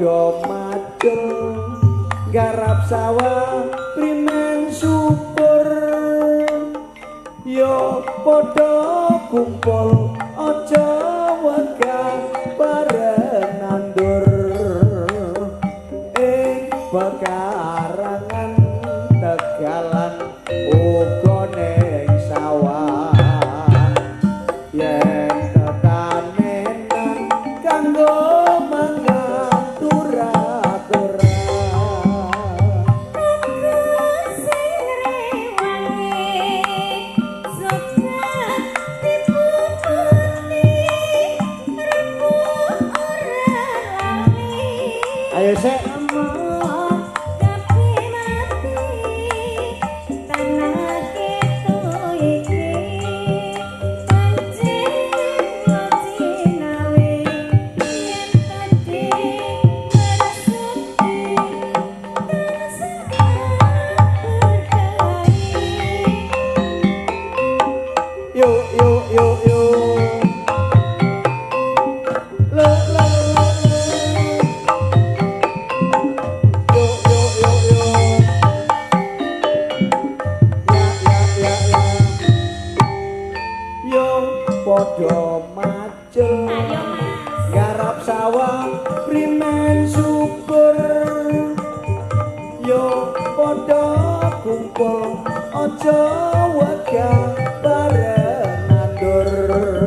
Padha macul garap sawah primen syukur. Yo padha kumpul aja wegah bareng nandur ing pekarangan tegalan uga ning sawah. Yen tetanenan kanggo mangan turah-turah. Sing rewangi sukses dipututi rembug ora lali. Ayo sik. Emoh kabeh mati tanah kita iki pancen jinawe yen tadi mersuki tansah berkahi. Yo yo yo yo. Lo lo lo lo. Yo yo yo yo. Ya ya ya ya. Yo padha macul Ayo Mas. Garap sawah primen syukur. Yo padha kumpul aja wegah bareng nandur.